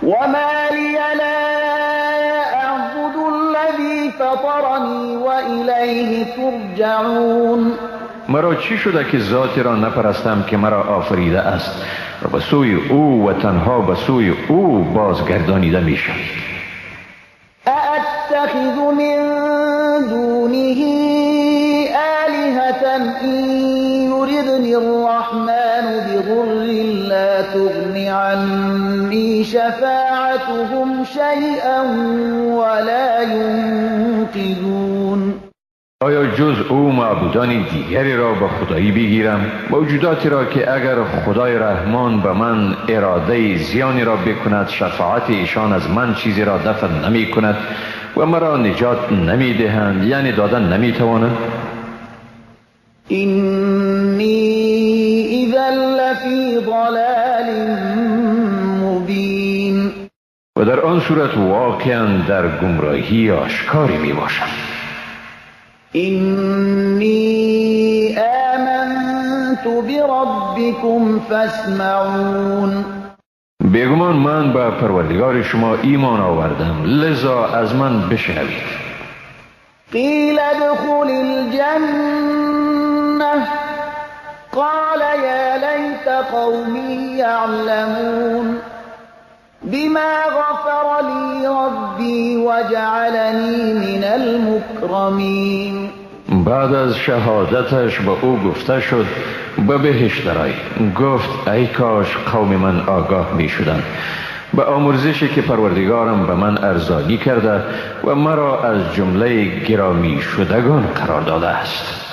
وما لی لا اعبد الذی فطرنی و الیه ترجعون. مرا چی شده که ذاتی را نپرستم که مرا آفریده است و به سوی او و تنها به سوی او بازگردانیده می شوید. أأتخذ من دونه آلهة إن يردني الرحمن بضر لا تغن عني شفاعتهم شيئا ولا ينقذون. آیا جز او معبودان دیگری را به خدایی بگیرم؟ موجوداتی را که اگر خدای رحمان به من اراده زیانی را بکند شفاعت ایشان از من چیزی را دفع نمی کند و مرا نجات نمی دهند، یعنی دادن نمی توانند. اینی اذا لفی ضلال مبین. و در آن صورت واقعا در گمراهی آشکاری می باشم. اینی آمنت بربکم فاسمعون. بیگمان من به پروردگار شما ایمان آوردم، لذا از من بشنوید. قیل ادخل الجنة قال یا لیت قومی یعلمون بما غفر لی ربی وجعلنی من المکرمین. بعد از شهادتش به او گفته شد به بهشت درآی. گفت ای کاش قوم من آگاه می شدند به آمرزشی که پروردگارم به من ارزانی کرده و مرا از جمله گرامی شدگان قرار داده است.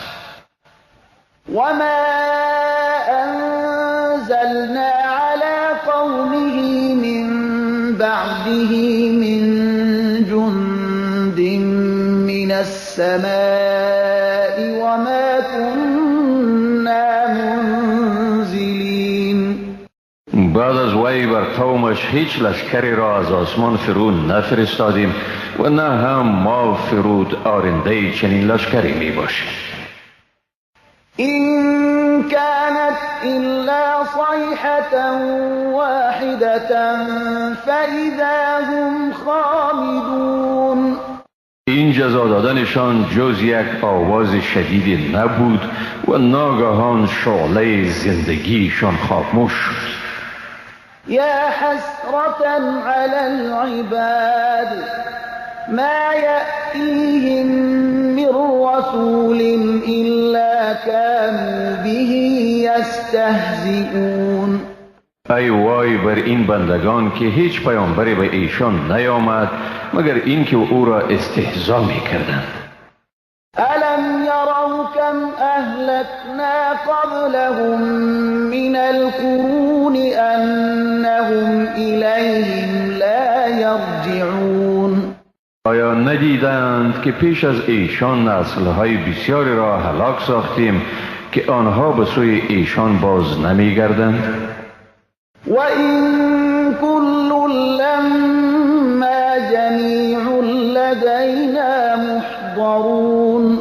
و ما انزلنا علی قومه من بعده من جند من السماء وما كنا منزلین. بعد از وی بر قومش هیچ لشکری را از آسمان فرو نفرستادیم و نه هم ما فرود آرنده چنین لشکری می باشیم. این كانت إلا صيحة واحدة فإذا هم خامدون. این جزا دادنشان جز یک آواز شدید نبود و ناگهان شعله زندگیشان خاموش شد. یا حسرة علی العباد ما یأتیهم من رسول إلا كانوا به یستهزئون. ای وای بر این بندگان که هیچ پیامبری به ایشان نیامد مگر اینکه او را استهزا می‌کردند. الم یروا کم اهلکنا قبلهم من القرون انهم الیهم لا یرجعون. آیا ندیدند که پیش از ایشان نسل‌های بسیاری را هلاک ساختیم که آنها به سوی ایشان باز نمی‌گردند؟ و این کل لما جمیع لدینا محضرون.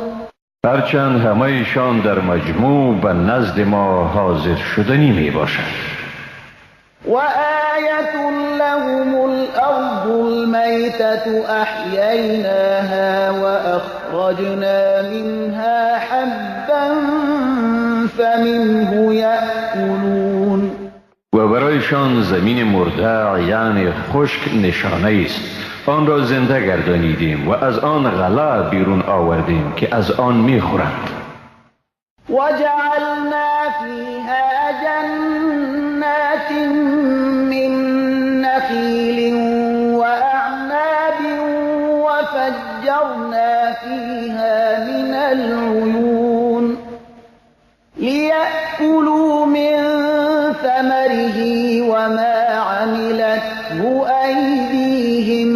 هرچند همه ایشان در مجموع به نزد ما حاضر شدنی می باشند. و آیة لهم الارض المیتة احییناها و اخرجنا منها حبا فمنه یأکلون. و برایشان زمین مرده یعنی خشک نشانه است، آن را زنده گردانیدیم و از آن غله بیرون آوردیم که از آن میخورند. و جعلنا فیها جنات من نخیل و اعناب و فجرنا فیها من العیون لیأکلوا من ثمره وما عملته أيديهم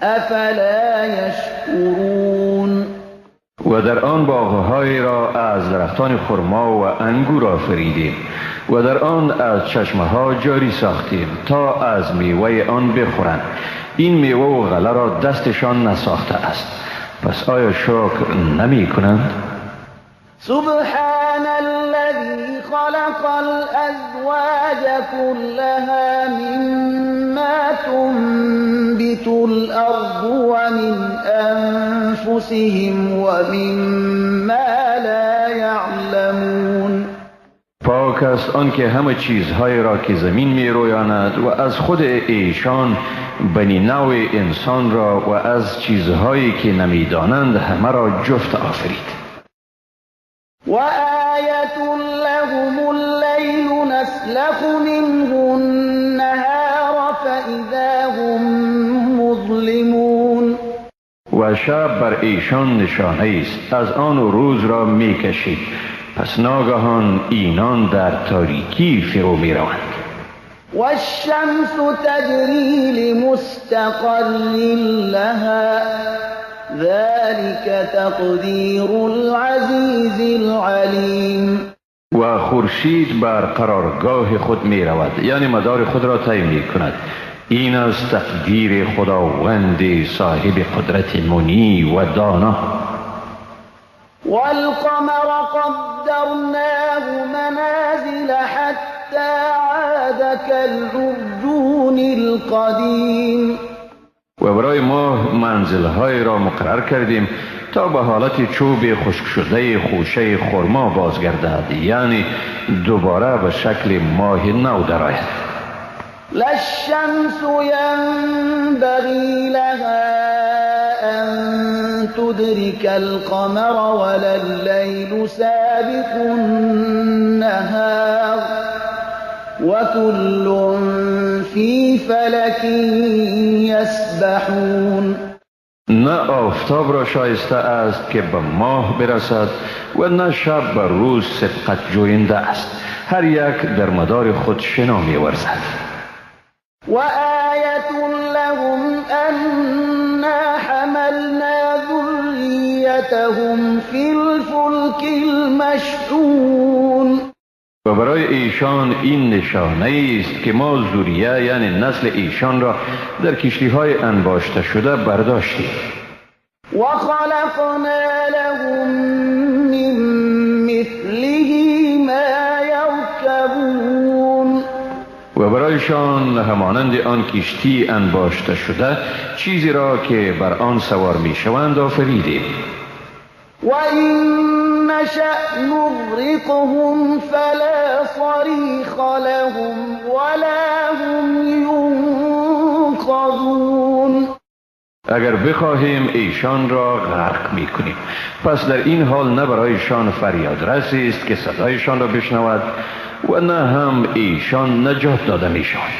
أفلا يشكرون. و در آن باغ‌های را از درختان خرما و انگور آفریدیم و در آن از چشمه‌ها جاری ساختیم تا از میوه آن بخورند. این میوه و غله را دستشان نساخته است، پس آیا شکر نمی کنند؟ سبحان الذي خلق الأزواج كلها مما الأرض ومن أنفسهم ومما لا يعلمون. پاک است آن که همه چیزهای را که زمین می رویاند و از خود ایشان بنی نوع انسان را و از چیزهایی که نمیدانند همه را جفت آفرید. وآیة لهم اللیل نسلخ منه النهار فإذا هم مظلمون. و شب بر ایشان نشانه است، از آن روز را می کشید، پس ناگهان اینان در تاریکی فرو می روند. والشمس تجری لمستقر لها ذلك تقدیر العزیز العلیم. و خورشید بر قرارگاه خود می رود، یعنی مدار خود را طی می کند. این از تقدیر خداوند صاحب قدرت منی و دانا. والقمر قدرناه منازل حتى عاد كالعرجون القدیم. و برای ماه منزلهای را مقرر کردیم تا به حالت چوب خشک شده خوشه خرما بازگردد، یعنی دوباره به شکل ماه نو درآید. لا الشمس ينبغي لها أن تدرك القمر ولا الليل سابق النهار وكل في فلك يسبحون. نه آفتاب را شایسته است که به ماه برسد و نه شب به روز سبقت جوینده است، هر یک در مدار خود شنا می‌ورزد. وآیة لهم أنا حملنا ذریتهم فی الفلک المشحون. و برای ایشان این نشانه است که ما ذریه یعنی نسل ایشان را در کشتی های انباشته شده برداشتیم. وخلقنا لهم من مثله ما یرکبون. و برایشان همانند آن کشتی انباشته شده چیزی را که بر آن سوار می شوند آفریدیم. وَإِن نَّشَأْ نُغْرِقْهُمْ فَلَا صَرِيخَ لَهُمْ وَلَا هُمْ يُنقَذُونَ. اگر بخواهیم ایشان را غرق می کنیم، پس در این حال نه برایشان فریاد رسی است که صدایشان را بشنود و نه هم ایشان نجات داده می شوند.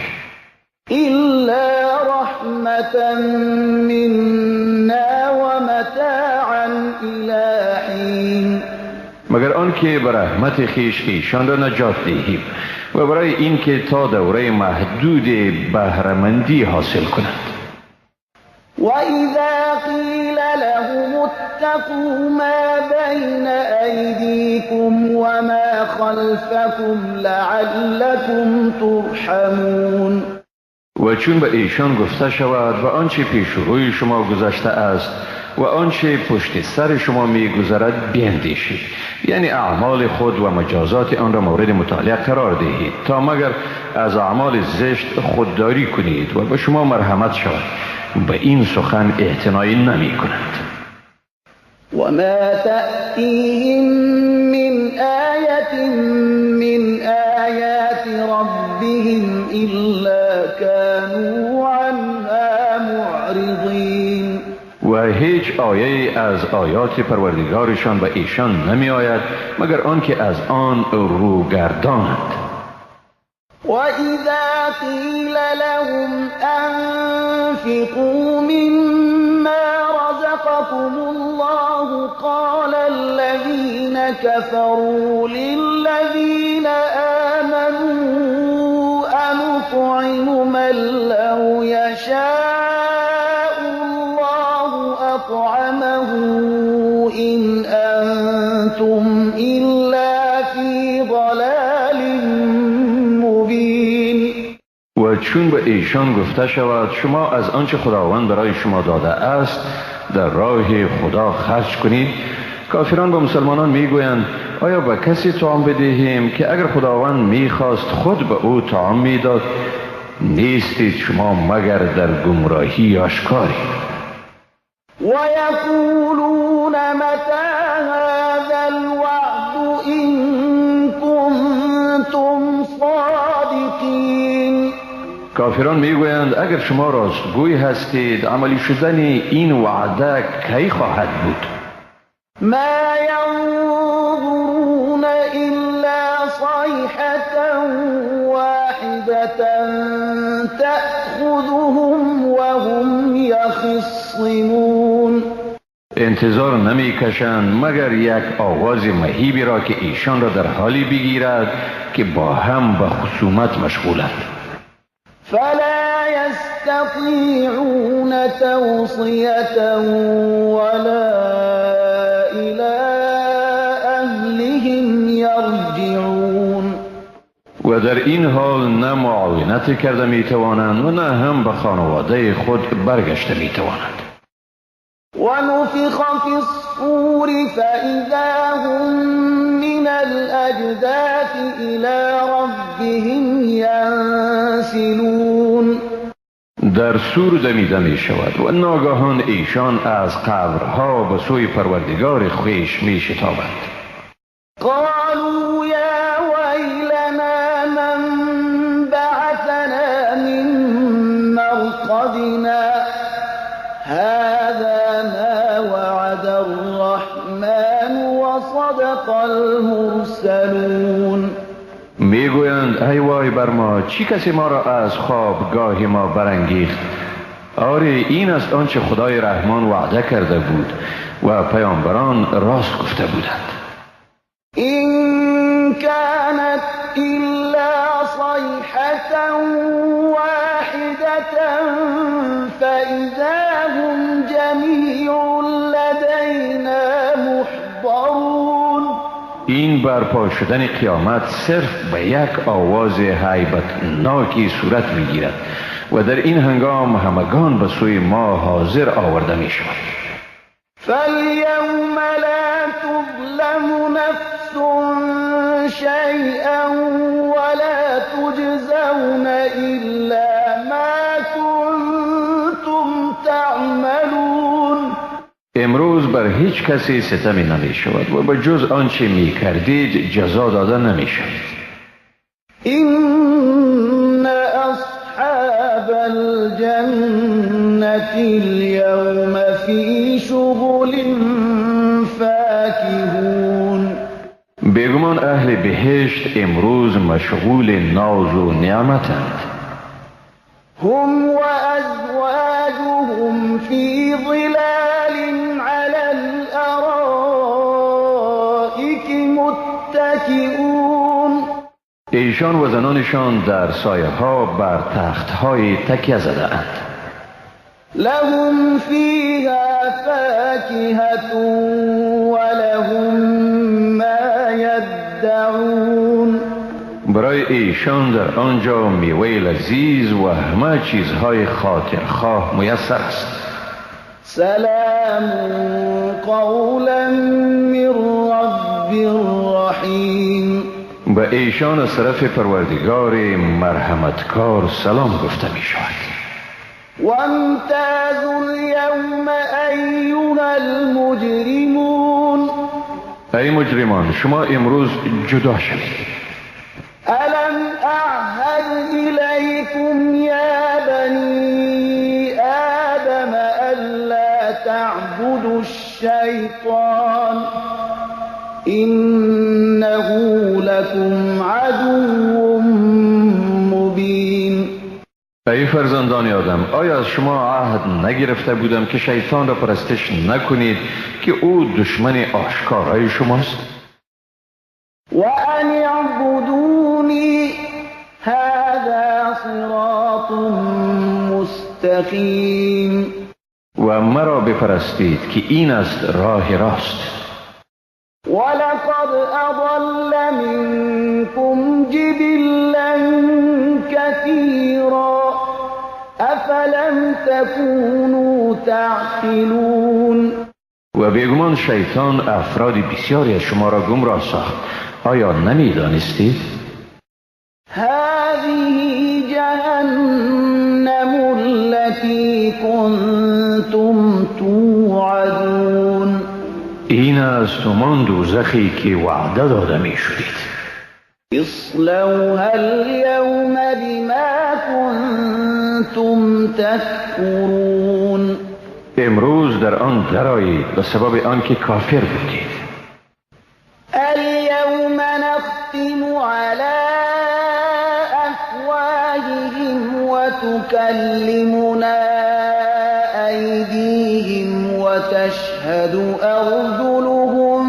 إلا رحمة منا ومتاعا إلى حين. مگر آنکه به رحمت خویش ایشان را نجات دهیم و برای اینکه تا دوره محدود بهره‌مندی حاصل کنند. وإذا قيل لهم اتقوا ما بين أيديكم وما خلفكم لعلكم ترحمون. و چون به ایشان گفته شود و آنچه پیش روی شما گذشته است و آنچه پشت سر شما میگذرد بیندیشید، یعنی اعمال خود و مجازات آن را مورد مطالعه قرار دهید تا مگر از اعمال زشت خودداری کنید و به شما مرحمت شود. به این سخن اعتنایی نمی کنند. وما تأتیهم من آیة من آیات ربهم إلا كانوا عنها معرضین. و هیچ آیه از آیات پروردگارشان به ایشان نمی آید مگر آنکه از آن رو گردانند. وَإِذَا قِيلَ لَهُمْ أَنفِقُوا مِمَّا رَزَقَكُمُ اللَّهُ قَالَ الَّذِينَ كَفَرُوا لِلَّذِينَ آمَنُوا أَنُطْعِمُ مَن لَّوْ يَشَاءُ اللَّهُ أَطْعَمَهُ إِنْ أَنتُمْ إِلَّا فِي ضَلَالٍ. و چون به ایشان گفته شود شما از آنچه خداوند برای شما داده است در راه خدا خرج کنید، کافران به مسلمانان میگویند آیا به کسی طعام بدهیم که اگر خداوند میخواست خود به او طعام میداد؟ نیستید شما مگر در گمراهی آشکاری. ويقولون متى هذا الوعد إن كنتم صادقين. کافران میگویند اگر شما راستگوی هستید عملی شدن این وعده کی خواهد بود؟ ما ينظرون إلا صيحة واحدة تأخذهم وهم يخصمون. انتظار نمی کشند مگر یک آواز مهیبی را که ایشان را در حالی بگیرد که با هم به خصومت مشغولند. فلا يستطيعون توصية ولا إلى أهلهم يرجعون. و در این حال نه معاونت کرده می توانند و نه هم به خانواده خود برگشته می توانند. ونفخ في الصور فإذا هم من الأجداث إلى ربهم ينسلون. در سور دمیده می شود و ناگهان ایشان از قبرها به سوی پروردگار خویش می شتابند. قالوا یا ویلنا من بعثنا من مرقدنا هذا ما وعد الرحمن وصدق المرسلون. میگویند ای وای بر ما، چی کسی ما را از خوابگاه ما برانگیخت؟ آری این است آنچه خدای رحمان وعده کرده بود و پیامبران راست گفته بودند. این كانت إلا صيحة واحدة فإذا هم جميع لدينا محضرون. این برپا شدن قیامت صرف به یک آواز هیبتناکی صورت میگیرد و در این هنگام همگان به سوی ما حاضر آورده می شوند. فاليوم لا تظلم نفس شيئا ولا تجزون إلا ما كنتم تعملون. امروز بر هیچ کسی ستمی نمی شود و به جز آنچه می کردید جزا داده نمی شود. إن أصحاب الجنة اليوم في شغل فاكهون. بیگمان اهل بهشت امروز مشغول ناز و نعمتند. هم وأزواجهم في ظلال على الأرائك متكئون. ایشان و زنانشان در سایه ها بر تخت های تکیه زده اند. لهم فيها فاكهة ولهم ما يدعون. برای ایشان در آنجا میوه لذیذ و همه چیزهای خاطرخواه میسر است. سلام قولا من رب رحیم. به ایشان از طرف پروردگار مرحمتکار سلام گفته می شود. وامتازوا اليوم ایها المجرمون. ای مجرمان، شما امروز جدا شوید. ألم أعهد إليكم يا بني آدم ألا تعبدوا الشيطان إنه لكم عدو مبين. ای فرزندان آدم، آیا از شما عهد نگرفته بودم که شیطان را پرستش نکنید که او دشمن آشکارای شماست؟ وأن اعبدوني هذا صراط مستقيم. و مرا بپرستید که این است راه راست. ولقد أضل منكم جبلا كثيرا أفلم تكونوا تعقلون. و بیگمان شیطان افراد بسیاری از شما را گمراه ساخت، آیا نمیدانستید؟ هذه جهنم التي كنتم توعدون. این است همان دوزخی که وعده داده می شدید. اصلوها اليوم بما كنتم تكفرون. امروز در آن درآیید به سبب آنکه کافر بودید. اليوم نختم على أفواههم وتكلمنا أيديهم وتشهد أرجلهم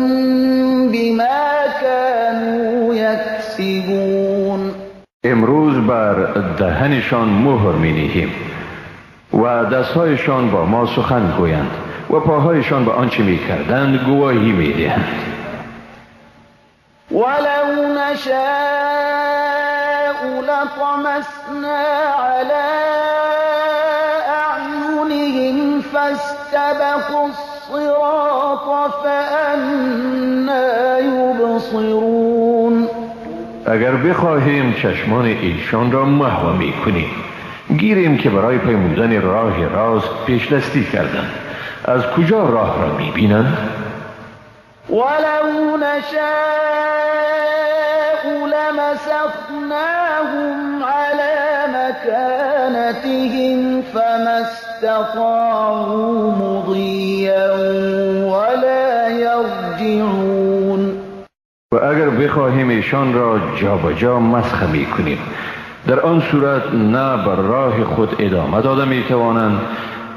بما كانوا يكسبون. امروز بر دهنشان مهر می نهیم و دستهایشان با ما سخن گویند و پاهایشان به آنچه می کردند گواهی می دهند. ولو نشاء لطمسنا على أعينهم فاستبقوا الصراط فأنى يبصرون. اگر بخواهیم چشمان ایشان را محو می کنیم، گیریم که برای پیمودن راه راست پیش دستی کردند، از کجا راه را می بینند؟ ولو نشاء لمسخناهم على مكانتهم فما استطاعوا مضيا ولا يرجعون. و اگر بخواهیم ایشان را جابجا مسخ می کنیم، در آن صورت نه بر راه خود ادامه داده می توانند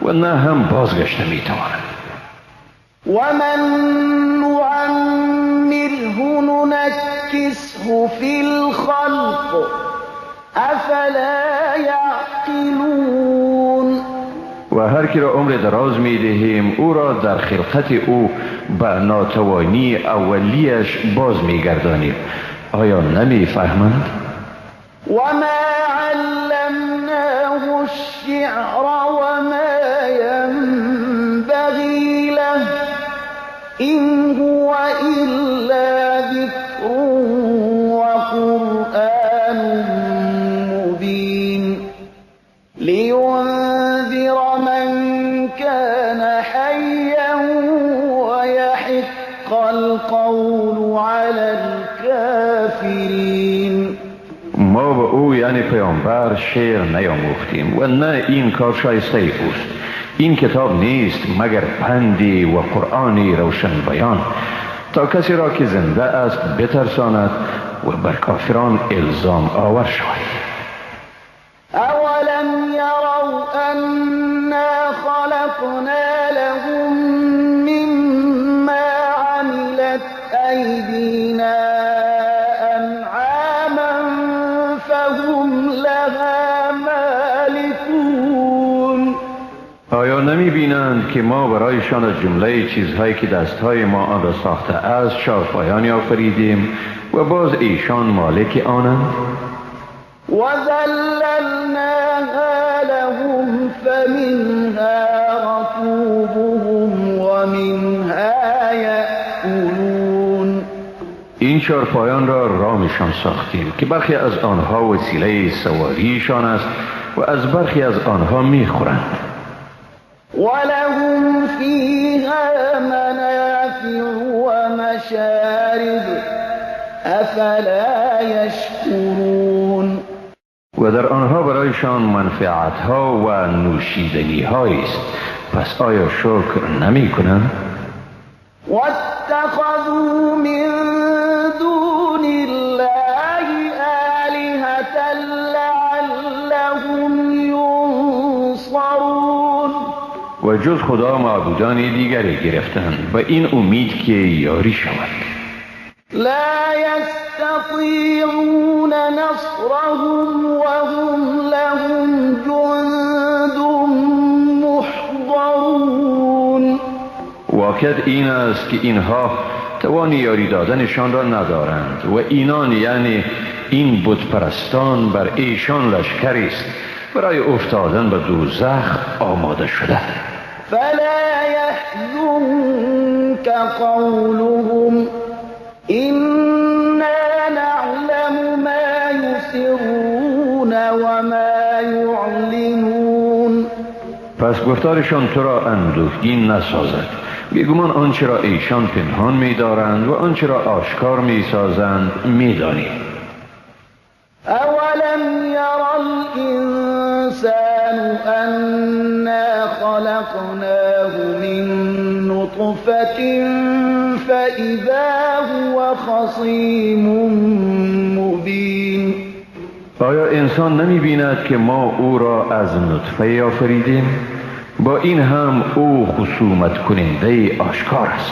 و نه هم بازگشته می توانند. ومن نعمره ننكسه في الخلق افلا يعقلون. و هر کی را عمر دراز می دهیم او را در خلقت او به ناتوانی اولیش باز می گردانیم، آیا نمی فهمند؟ وما علمناه الشعر وما ينبغي له إن هو إلا ذكر وقرآن مبين لينذر من كان حيا ويحق القول على الكافرين. ما به او یعنی پیامبر شعر نیاموختیم و نه این کار شایسته اوست. این کتاب نیست مگر پندی و قرآنی روشن بیان تا کسی را که زنده است بترساند و بر کافران الزام آور شود. اولم یروا انا خلقنا لهم مما عملت ایدینا انعاما فهم لها مالکون. آیا نمی بینند که ما برایشان از جمله چیزهایی که دستهای ما آن را ساخته است چارپایانی آفریدیم و باز ایشان مالک آنند؟ وذللناها لهم فمنها ركوبهم ومنها یأکلون. این چارپایان را رامشان ساختیم که برخی از آنها وسیله سواریشان است و از برخی از آنها میخورند. ولهم فيها منافع ومشارب افلا يشكرون. و در آنها برایشان منفعتها و نوشیدنی است، پس آیا شکر نمی کنند؟ واتخذوا من دون الله آلهة لعلهم ينصرون. و جز خدا معبودان دیگری گرفتند و این امید که یاری شوند. لا يستطيعون نصرهم وهم لهم جند محضرون. واقعیت این است که اینها توان یاری دادنشان را ندارند و اینان یعنی این بت پرستان بر ایشان لشکری است برای افتادن به دوزخ آماده شده. فلا يحزنك قولهم إنا نعلم ما يسرون وما پس گفتارشان تو را اندوهگین نسازد. بیگمان آنچه را ایشان پنهان می‌دارند و آنچه را آشکار می‌سازند می‌دانیم. اولم یر الانسان انا خلقناه من نطفة فإذا هو خصیم مبین. آیا انسان نمی‌بیند که ما او را از نطفه آفریدیم؟ با این هم او خصومت کننده آشکار است.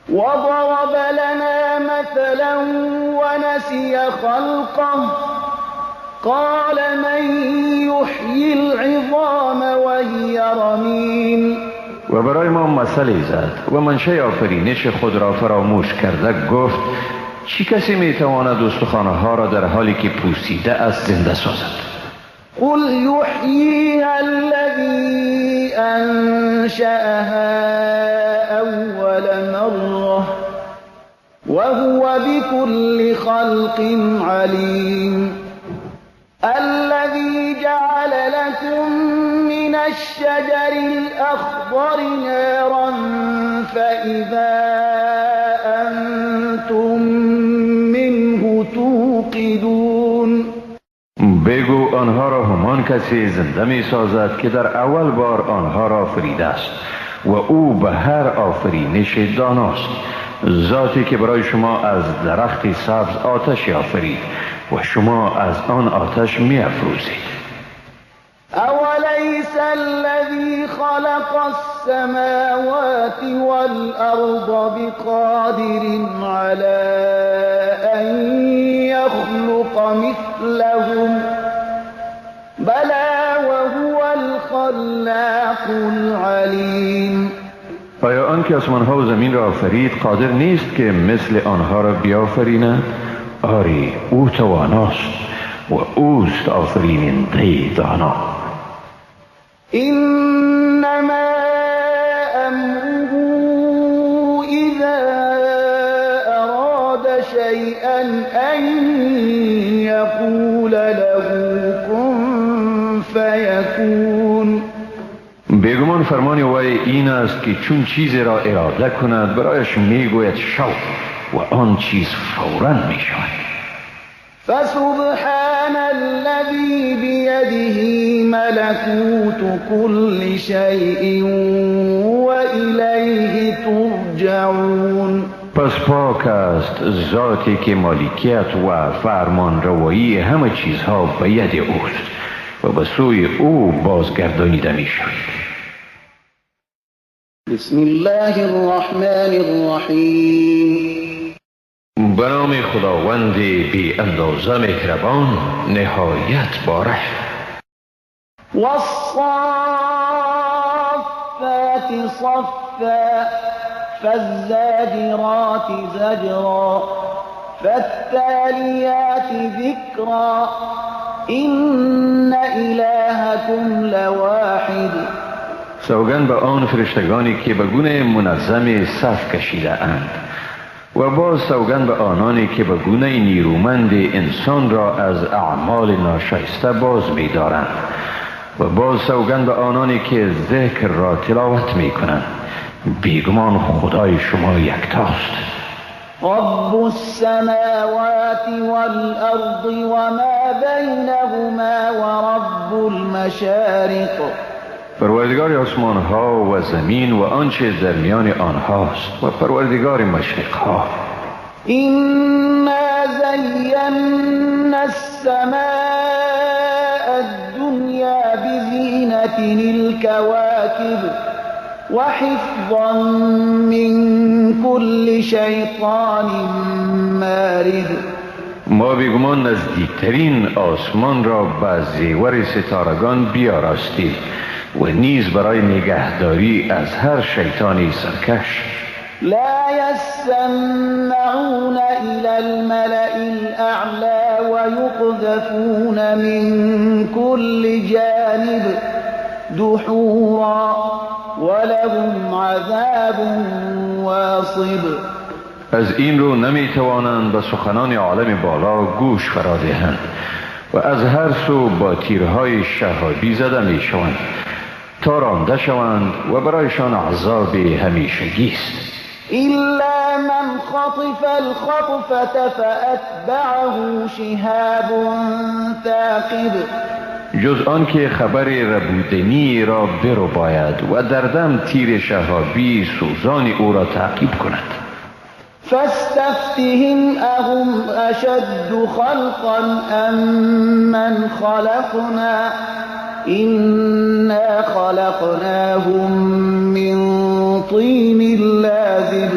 وضرب لنا مثلا ونسي خلقه قال من يحيي العظام وهي رميم. و برای ما مثلی زد و منشأ آفرینش خود را فراموش کرده گفت چی کسی میتواند استخوان‌ها ها را در حالی که پوسیده است زنده سازد؟ قل يحييها الذي أنشأها أول مرة وهو بكل خلق عليم. الذي جعل لكم من الشجر الأخضر نارا فإذا أنتم منه توقدون. بگو آنها را همان کسی زنده می سازد که در اول بار آنها را آفریده است و او به هر آفرینش داناست، ذاتی که برای شما از درخت سبز آتش آفرید و شما از آن آتش می افروزید. اولیس الذی خلق السماوات والارض بقادر على ان يخلق مثلهم بلى وهو الخلاق العلیم. آیا آن که آسمانها و زمین را آفرید قادر نیست که مثل آنها را بیافریند؟ آری، او تواناست و اوست آفریننده دانا. انما امره اذا اراد شیئا ان یقول له کن فیکون. بیگمان فرمان وی این است که چون چیزی را اراده کند برایش میگوید شو و آن چیز فوراً می شود. فسبحان الذي بيده ملكوت كل شيء وإليه ترجعون. پس پاک است ذاتی که مالکیت و فرمان روایی همه چیزها به ید اوست و به سوی او بازگردانیده می شوید. بسم الله الرحمن الرحیم. به نام خداوند بی اندازه مهربان نهایت باره. والصافات صفا فالزاجرات زجرا فالتاليات ذکرا إن إلهكم لواحد. سوگند به آن فرشتگانی که به گونه منظم صف کشیده اند و باز سوگند به آنانی که به گونه نیرومند انسان را از اعمال ناشایسته باز می‌دارند و باز سوگند به آنانی که ذکر را تلاوت می‌کنند. بیگمان خدای شما یکتاست. رب السماوات والارض وما بینهما ورب المشارق. پروردگار آسمان ها و زمین و آنچه در میان آنهاست و پروردگار مشرق ها. إنا زینا السماء الدنیا بزینة الكواكب وحفظا من كل شیطان مارد. ما بیگمان نزدیکترین آسمان را به زیور ستارگان بیاراستیم و نیز برای نگهداری از هر شیطانی سرکش. لا يسمعون إلى الملأ الأعلى ويقذفون من كل جانب دحورا ولهم عذاب واصب. از این رو نمی توانند به سخنان عالم بالا گوش فرا دهند و از هر سو با تیرهای شهابی زده می شوند تا رانده شوند و برایشان عذاب همیشگی است. إلا من خطف الخطفة فأتبعه شهاب ثاقب. جز آن که خبر ربودنی را برباید و در دم تیر شهابی سوزان او را تعقیب کند. فاستفتهم أهم أشد خلقا أم من خلقنا إنا خلقناهم من طین لازب.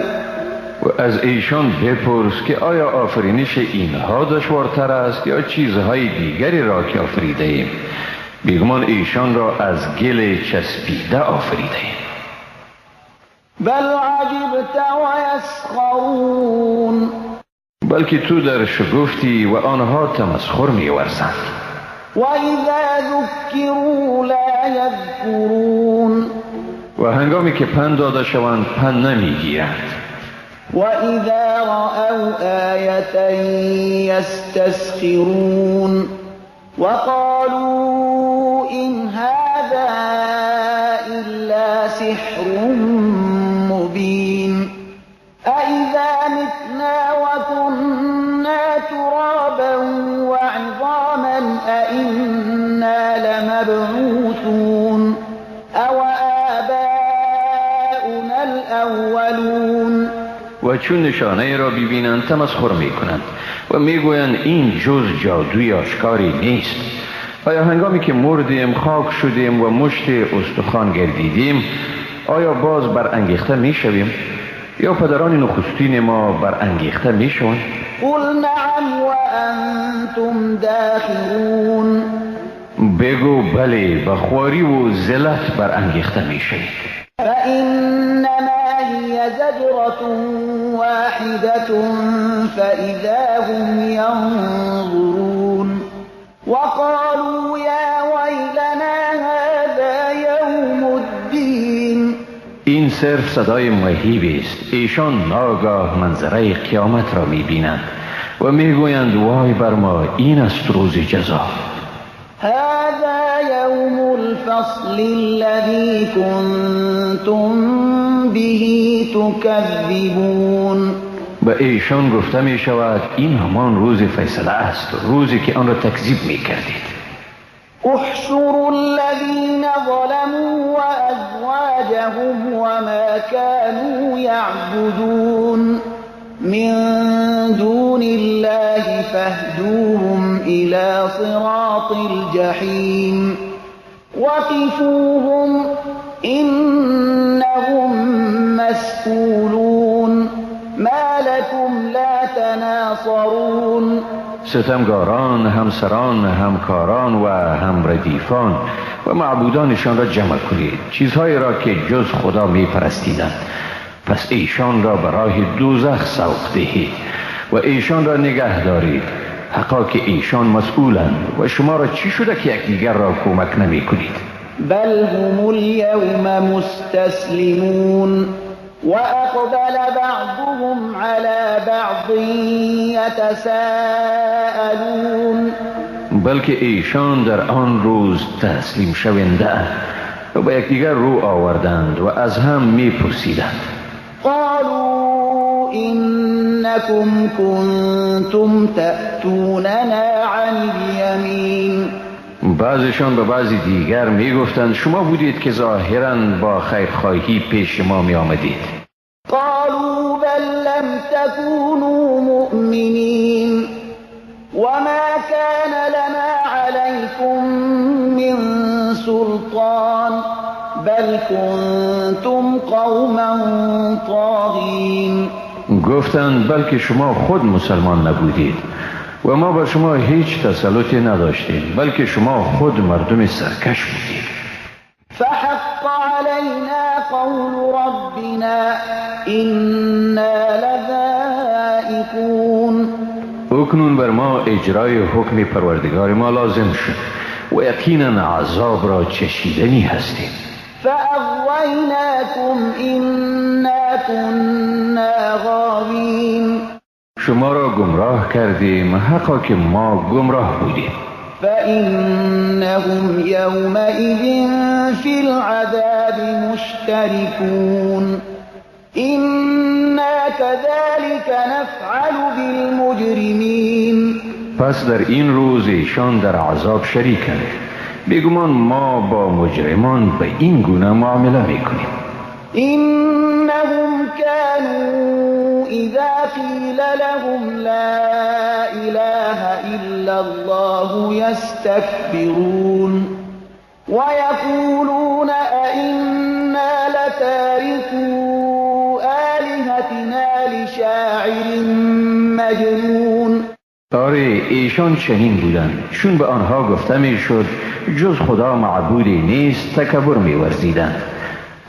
و از ایشان بپرس که آیا آفرینش اینها دشوارتر است یا چیزهای دیگری را که آفریده ایم؟ بیگمان ایشان را از گل چسبیده آفریده ایم. بل عجبت ویسخرون. بلکه تو در شگفتی و آنها تمسخر می‌ورزند. وإذا ذکروا لا یذکرون. و هنگامی که پند داده شوند پند نمیگیرند. وإذا رأوا آیة یستسخرون وقالوا إن هذا إلا سحر مبين. أإذا متنا وكنا ترابا وعظاما أإنا لمبعوثون أو آباؤنا الأولون. و چون نشانه را ببینند تمسخر میکنند و میگویند این جز جادوی آشکاری نیست. آیا هنگامی که مردیم، خاک شدیم و مشت استخوان گردیدیم، آیا باز برانگیخته میشویم؟ یا پدران نخستین ما برانگیخته میشوند؟ قل نعم وانتم داخرون. بگو بله، به خواری و ذلت برانگیخته میشوید. فإنما هي زجرة واحدة فإذا هم ينظرون وقالوا يا ويلنا هذا يوم الدين. این صرف صدای مهیبی است. ایشان ناگاه منظره قیامت را میبینند و میگویند وای بر ما، این است روز جزا. هذا يوم الفصل الذي كنتم به تكذبون. به ایشان گفته می شود این همان روز فیصله است، روزی که آن را تکذیب می کردید. احشروا الذين ظلموا وأزواجهم وما كانوا يعبدون من دون الله فاهدوهم إلى صراط الجحيم وقفوهم إنهم مسئولون ما لكم لا تناصرون. ستمگاران، همسران، همکاران و همردیفان و معبودانشان را جمع کنید، چیزهایی را که جز خدا می پرستیدند. پس ایشان را به راه دوزخ سوق دهید و ایشان را نگه دارید، حقا که ایشان مسئولند و شما را چی شده که یکدیگر را کمک نمی کنید؟ بل هم اليوم مستسلمون وأقبل بعضهم على بعض يتساءلون. بلکه ایشان در آن روز تسلیم شونده و به یکدیگر رو آوردند و از هم می پرسیدند. قالوا إنكم كنتم تأتوننا عن اليمين. بعضشان به بعضی دیگر می گفتند شما بودید که ظاهراً با خیرخواهی پیش ما می آمدید. قالوا بل لم تكونوا مؤمنين وما كان لنا عليكم من سلطان بل كنتم قوما طاغين. گفتند بلکه شما خود مسلمان نبودید و ما با شما هیچ تسلطی نداشتیم، بلکه شما خود مردم سرکش بودید. فحق علينا قول ربنا إنا لذائقون. اکنون بر ما اجرای حکم پروردگار ما لازم شد و یقینا عذاب را چشیدنی هستیم. فأغویناکم إنا كنا غاوین. شما را گمراه کردیم، حقا که ما گمراه بودیم. فإنهم يومئذ في العذاب مشتركون. إنا كذلك نفعل بالمجرمين. پس در این روز ایشان در عذاب شریکند. بیگمان ما با مجرمان به این گونه معامله میکنیم. إنهم كانوا إذا قيل لهم لا إله إلا الله يستكبرون ويقولون أئنا لتاركو آلهتنا لشاعر مجنون. آره، ایشان چنین بودند، چون به آنها گفته میشد جز خدا معبودی نیست تکبر میورزیدند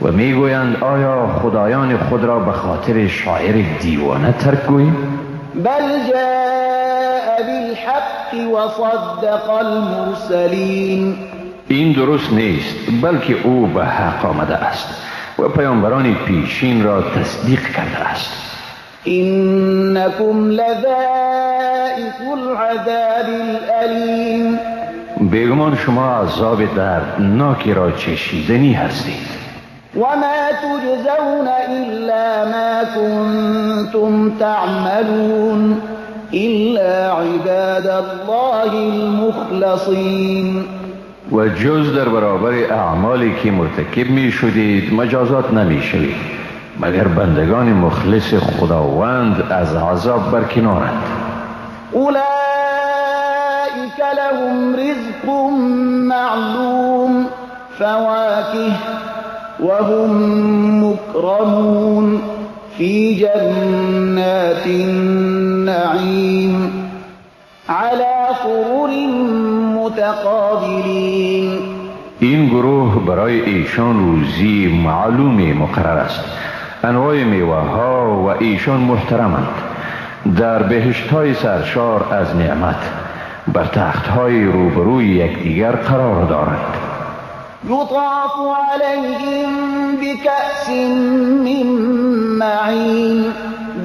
و میگویند آیا خدایان خود را به خاطر شاعر دیوانه ترک گوییم؟ بل جاء بالحق وصدق المرسلین. این درست نیست، بلکه او به حق آمده است و پیامبران پیشین را تصدیق کرده است. انکم لذائق العذاب الالیم. بیگمان شما عذاب دردناکی را چشیدنی هستید. وما تجزون إلا ما كنتم تعملون إلا عباد الله المخلصين. و جز در برابر اعمالی که مرتکب می شدید مجازات نمی شوید، مگر بندگان مخلص خداوند از عذاب برکنارند. اولئک لهم رزق معلوم فواکه وهم مكرمون في جنات النعيم على سرر متقابلين. این گروه برای ایشان روزی معلومی مقرر است، انواع میوه ها و ایشان محترمند، در بهشت های سرشار از نعمت بر تخت های روبروی یکدیگر قرار دارند. یطاف علیهم بکأس من معین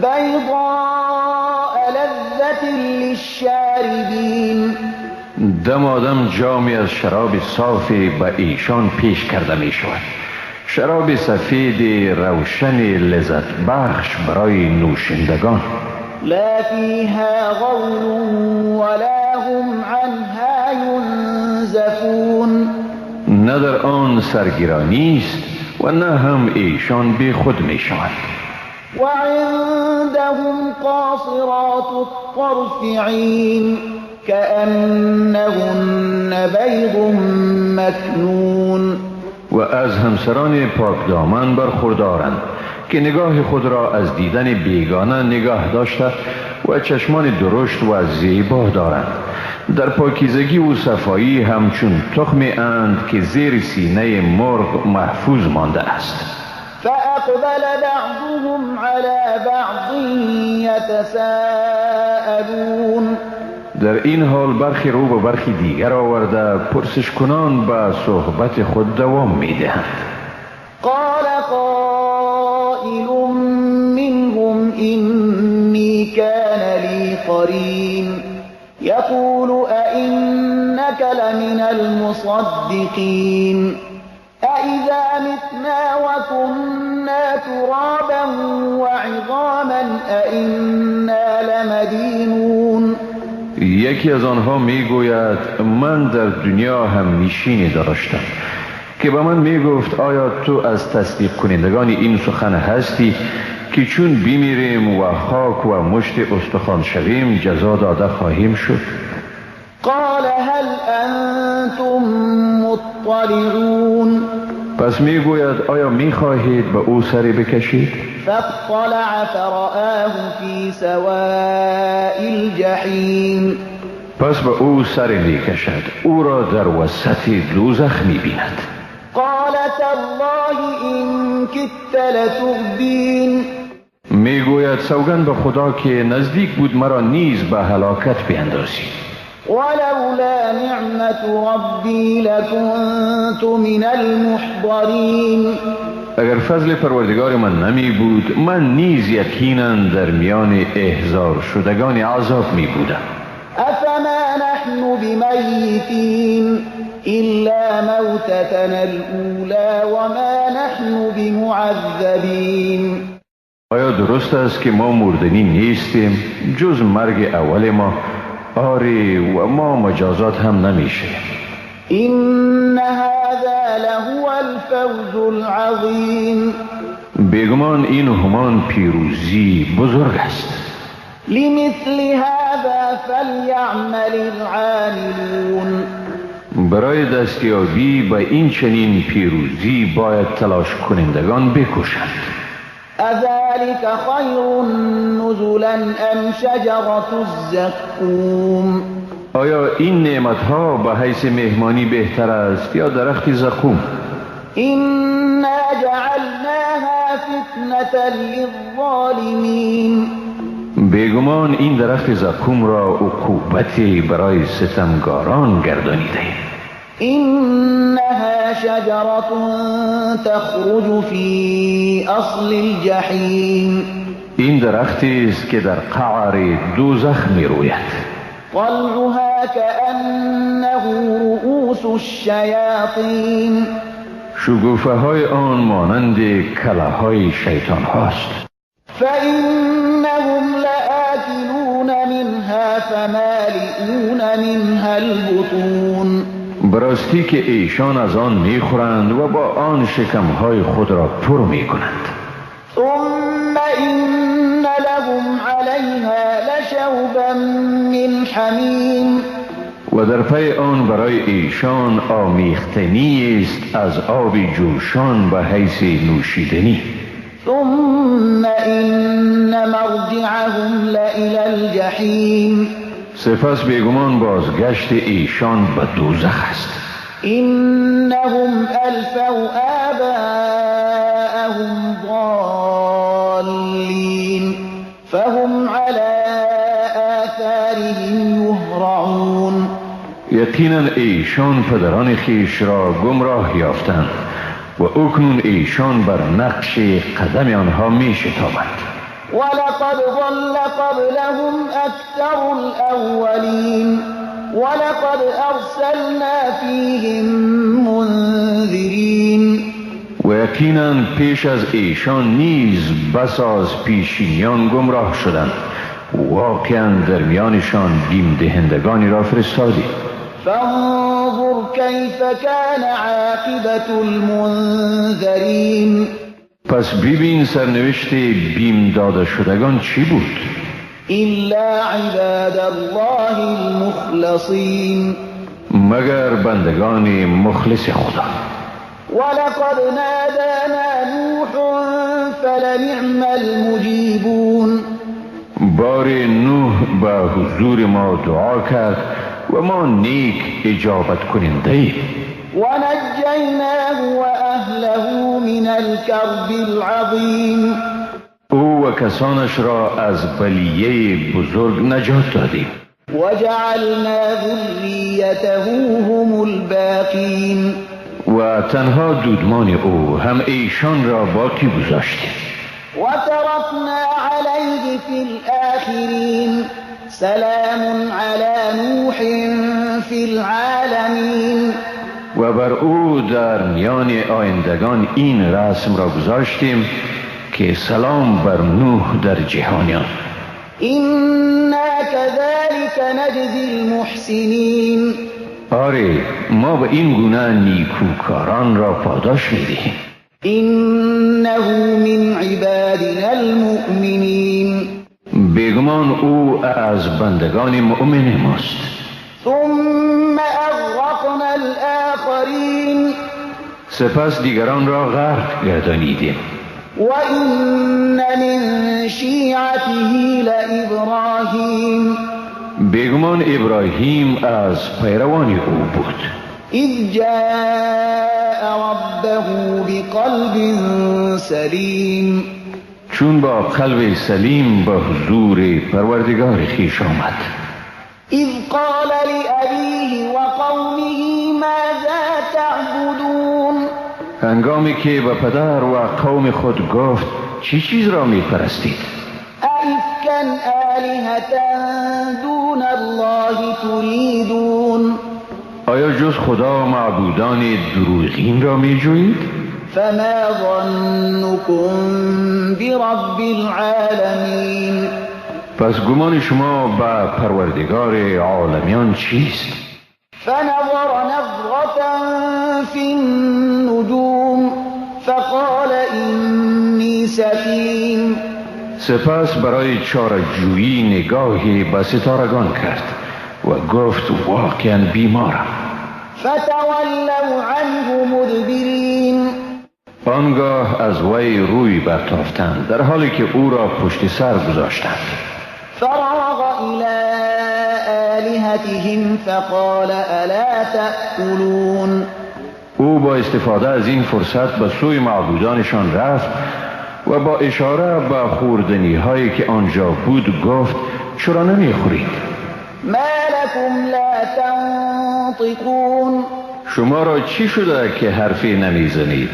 بیضاء لذة للشاربین. دمادم جامی از شراب صافی به ایشان پیش کرده می شود، شراب سفید روشن لذت بخش برای نوشندگان. لا فیها غول ولا هم عنها ینزفون. نه در آن سرگرانی است و نه هم ایشان بی خود می شوند. و عندهم قاصرات الطرف عین كأنهن بيض مکنون. و از همسران پاک دامن برخوردارند که نگاه خود را از دیدن بیگانه نگاه داشته و چشمان درشت و زیبا دارند. در پاکیزگی و صفایی همچون تخمی اند که زیر سینه مرغ محفوظ مانده است. فأقبل بعضهم على بعض يتساءلون. در این حال برخی رو به برخی دیگر آورده پرسش کنان به صحبت خود دوام میدهند. قال قائل منهم إني كان لي قرين يقول أئنك لمن المصدقين أئذا متنا وكنا ترابا وعظاما أئنا لمدينون. یکی از آنها میگوید من در دنیا هم نشینی داشتم که به من میگفت آیا تو از تصدیق کنندگان این سخن هستی که چون بمیریم و خاک و مشت استخوان شویم جزا داده خواهیم شد؟ قال هل انتم مطلعون. پس میگوید آیا میخواهید به او سری بکشید؟ فاطلع فرآه فی سواء الجحیم. پس به او سری میکشد، او را در وسط دوزخ میبیند. قال تالله این کدت لتردین. میگوید سوگند به خدا که نزدیک بود مرا نیز به هلاکت بیندازی. ولولا نعمت ربی لکنت من المحضرین. اگر فضل پروردگار من نمی بود من نیز یقینا در میان احضار شدگان عذاب می بودم. افما نحن بمیتین إلا موتتنا الأولى وما نحن بمعذبین. آیا درست است که ما مردنی نیستیم جز مرگ اول ما؟ آری، و ما مجازات هم نمیشه. إن هذا لهو الفوز العظیم. بیگمان این همان پیروزی بزرگ است. لمثل هذا فلیعمل العاملون. برای دستیابی به این چنین پیروزی باید تلاش کنندگان بکوشند. اذلك خیر نزلا ام شجرة الزقوم. آیا این نعمتها به حیث مهمانی بهتر است یا درخت زقوم؟ إنا جعلناها فتنة للظالمین. بیگمان این درخت زقوم را عقوبتی برای ستمگاران گردانیده. إنها شجرة تخرج في أصل الجحیم. این درختی است که در قعر دوزخ می روید. طلعها كأنه رؤوس الشیاطین. شگوفه های آن مانند کله های شیطان هاست. فإنهم لآكلون منها فمالئون منها البطون. براستی که ایشان از آن میخورند و با آن شکمهای خود را پر میکنند. ثم إن لهم عليها لشوبا من حمیم. و در پی آن برای ایشان آمیختنی است از آب جوشان به حیث نوشیدنی. ثم إن مرجعهم لإلى الجحیم. سپس بیگمان بازگشت ایشان به دوزخ است. إنهم ألفوا آباءهم ضالین فهم على آثارهم یهرعون. یقینا ایشان پدران خویش را گمراه یافتند و اکنون ایشان بر نقش قدم آنها می شتابند. ولقد ضل قبلهم أكثر الأولين ولقد أرسلنا فيهم منذرين. و یقینا پیش از ایشان نیز بس از پیشینیان گمراه شدند، واقعا در میانشان بیم دهندگانی را فرستادیم. فانظر كيف كان عاقبة المنذرين. پس ببین سرنوشت بیم داده شدگان چی بود؟ إلا عباد الله المخلصین. مگر بندگان مخلص خدا. ولقد نادانا نوح فلنعم المجیبون. بار نوح به حضور ما دعا کرد و ما نیک اجابت کننده ایم. ونجیناه وأهله من الكرب العظیم. او و کسانش را از بلیه بزرگ نجات دادیم. وجعلنا ذریته هم الباقین. و تنها دودمان او هم ایشان را باقی گذاشتیم. وترکنا علیه فی الآخرین. سلام علی نوح فی العالمین. و بر او در میان آیندگان این رسم را گذاشتیم که سلام بر نوح در جهانیان. إنا كذلك نجزی المحسنین. آره، ما به این گونه نیکوکاران را پاداش میدهیم. إنه من عبادنا المؤمنین. بیگمان او از بندگان مؤمن ماست. ثم اغرقنا الآخرین. سپس دیگران را غرق گردانیدیم. وإن من شیعته لإبراهیم. بیگمان ابراهیم از پیروان او بود. اذ جاء ربه بقلب سلیم. چون با قلب سلیم به حضور پروردگار خویش آمد. اذ قال لأبیه وقومه ماذا تعبدون. هنگامی که به پدر و قوم خود گفت چی چیز را می پرستید؟ أئفکا أئفكا آلهة دون الله تريدون. آیا جز خدا معبودان دروغین را می جویید؟ فما ظنكم برب العالمین. پس گمان شما به پروردگار عالمیان چیست؟ فنظر نظرة في النجوم فقال إني سقيم. سپس برای چاره‌جویی نگاهی به ستارگان کرد و گفت واقعا بیمارم. فتولوا عنه مدبرین. آنگاه از وی روی برتافتند در حالی که او را پشت سر گذاشتند. فراغ إلى آلهتهم فقال ألا تأكلون. او با استفاده از این فرصت به سوی معبودانشان رفت و با اشاره به خوردنی هایی که آنجا بود گفت چرا نمیخورید؟ ما لكم لا تنطقون. شما را چی شده که حرفی نمیزنید؟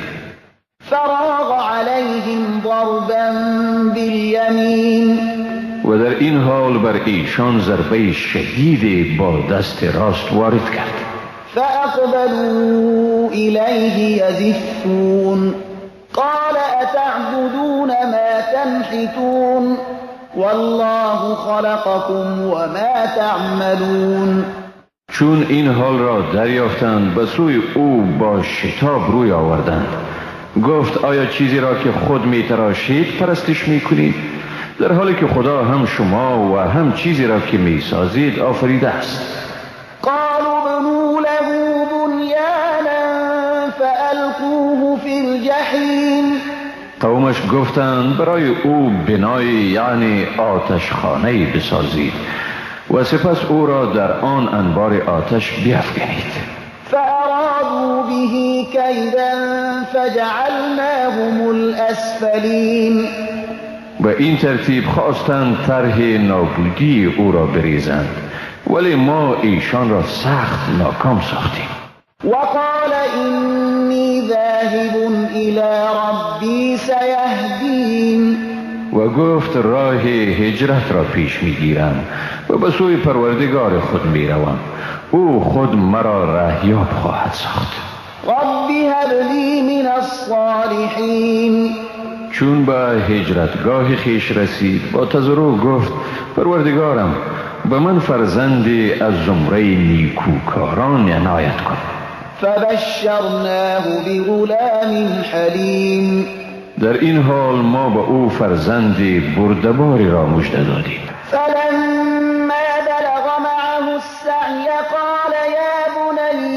فراغ عليهم ضربا باليمين. و در این حال بر ایشان ضربه شدید با دست راست وارد کرد. فأقبلوا إليه يزفون. قال أتعبدون ما تنحتون والله خلقكم وما تعملون. چون این حال را دریافتند به سوی او با شتاب روی آوردند. گفت آیا چیزی را که خود می تراشید پرستش می کنید؟ در حالی که خدا هم شما و هم چیزی را که می سازید آفریده است. قالوا ابنوا له بنیانا فألقوه فی الجحیم. قومش گفتند برای او بنای یعنی آتشخانه بسازید و سپس او را در آن انبار آتش بیفکنید. فأرادوا به کیدا فجعلناهم الأسفلین. به این ترتیب خواستند طرح نابودی او را بریزند، ولی ما ایشان را سخت ناکام ساختیم. وقال إني ذاهب إلى ربي سيهدين. و گفت راه هجرت را پیش میگیرم و به سوی پروردگار خود میروم، او خود مرا رهیاب خواهد ساخت. رب هب لی من الصالحین. چون به هجرتگاه خویش رسید با تضرع گفت پروردگارم به من فرزندی از زمره نیکوکاران عنایت کن. فبشرناه بغلام حلیم. در این حال ما به او فرزند بردباری را مژده دادیم. فلما بلغ معه السعی قال یا بنی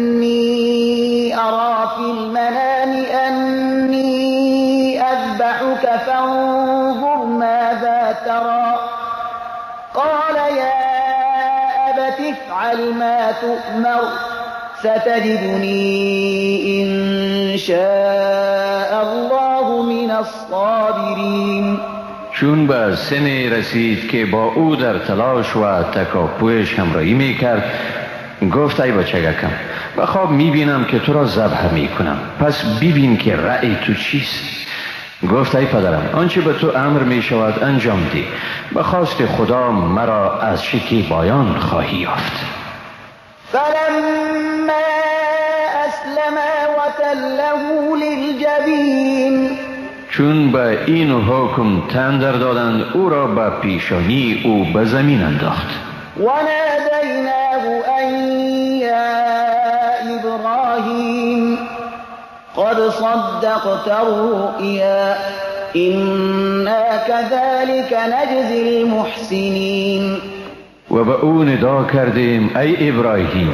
إني أرى في المنام أني أذبحك فانظر ماذا ترى. قال يا أبت افعل ما تؤمر ستجدني إن شاء الله من الصابرين. چون به سنی رسید که با او در تلاش و تکاپویش همراهی می کرد گفت ای بچگکم به خواب می بینم که تو را ذبح می کنم، پس ببین که رأی تو چیست. گفت ای پدرم آنچه به تو امر می شود انجام ده، به خواست خدا مرا از شکیبایان خواهی یافت. فلما اسلما وتله للجبین. چون به این حکم تن در دادند او را به پیشانی او به زمین انداخت. ونادیناه ان یا ابراهیم قد صدقت الرؤیا إنا كذلك نجزی المحسنین. و به او ندا کردیم ای ابراهیم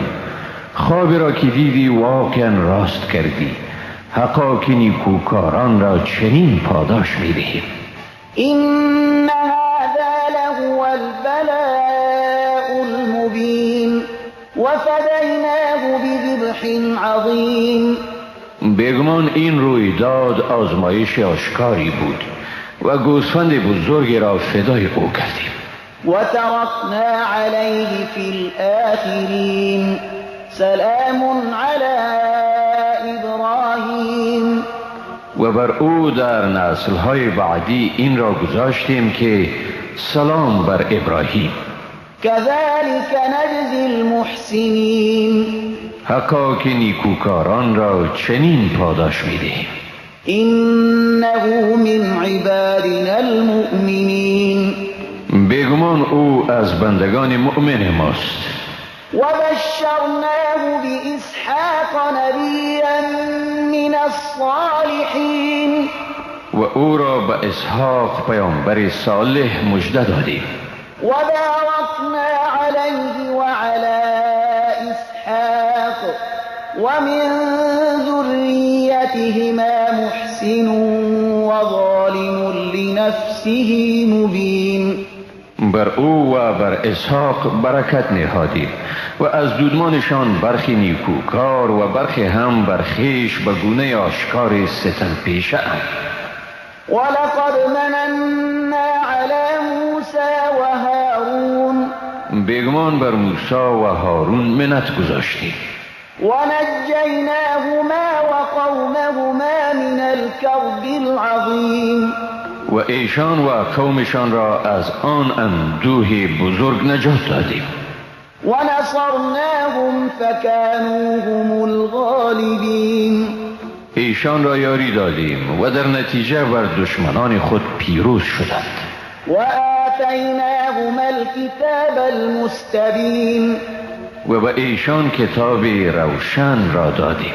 خوابی را که دیدی واقعا راست کردی، حقا که نیکوکاران را چنین پاداش میدهیم. إن هذا لهو البلاء المبین وفدیناه بذبح عظیم. بیگمان این رویداد آزمایش آشکاری بود و گوسفند بزرگی را فدای او کردیم. وترکنا علیه فی الآخرین سلام علی ابراهیم. و و بر او در نسل‌های بعدی این را گذاشتیم که سلام بر ابراهیم. كذلك نجزی المحسنین. حقا که نیکوکاران را چنین پاداش می‌دهیم. انه من عبادنا المؤمنین. بیگمان او از بندگان مؤمن ماست. وبشرناه بإسحاق نبیا من الصالحین. و او را به اسحاق پیامبر صالح مژده دادیم. وباركنا عليه وعلى إسحاق ومن ذريتهما محسن وظالم لنفسه مبين. بر او و بر اسحاق برکت نهادیم و از دودمانشان برخی نیکوکار و برخی هم بر خویش به گونه آشکار ستم پیشه اند. ولقد مننا على موسى وهارون. بیگمان بر موسی و هارون منت گذاشتیم. ونجیناهما وقومهما من الكرب العظیم. و ایشان و قومشان را از آن اندوه بزرگ نجات دادیم. ونصرناهم فكانوا هم الغالبین. ایشان را یاری دادیم و در نتیجه بر دشمنان خود پیروز شدند. وآتیناهما الكتاب المستبین. و به ایشان کتاب روشن را دادیم.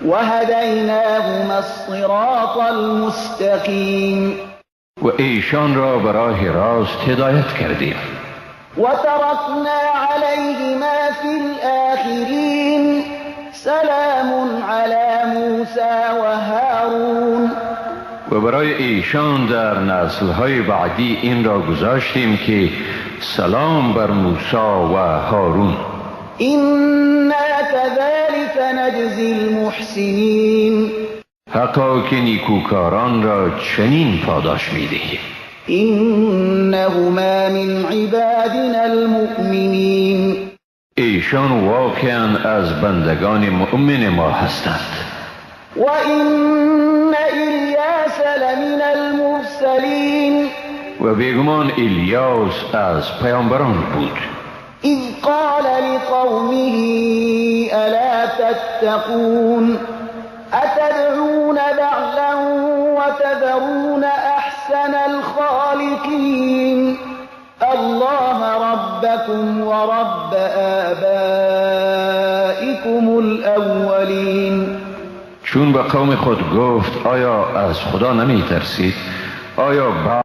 وهدیناهما الصراط المستقیم. و ایشان را به راه راست هدایت کردیم. وترکنا علیهما فی الآخرین. سلام علی موسی و هارون. و برای ایشان در نسل‌های بعدی این را گذاشتیم که سلام بر موسی و هارون. إنا كذلك نجزی المحسنین. حقا که نیکوکاران را چنین پاداش می‌دهیم. إنهما من عبادنا المؤمنین. ایشان واقعا از بندگان مؤمن ما هستند. وإن إلیاس لمن المرسلین. و بیگمان الیاس از پیامبران بود. اذ قال لقومه الا تتقون اتدعون بعلا وتذرون احسن الخالقین الله ربكم ورب آبائكم الاولین. چون به قوم خود گفت آیا از خدا نمی ترسید؟ آیا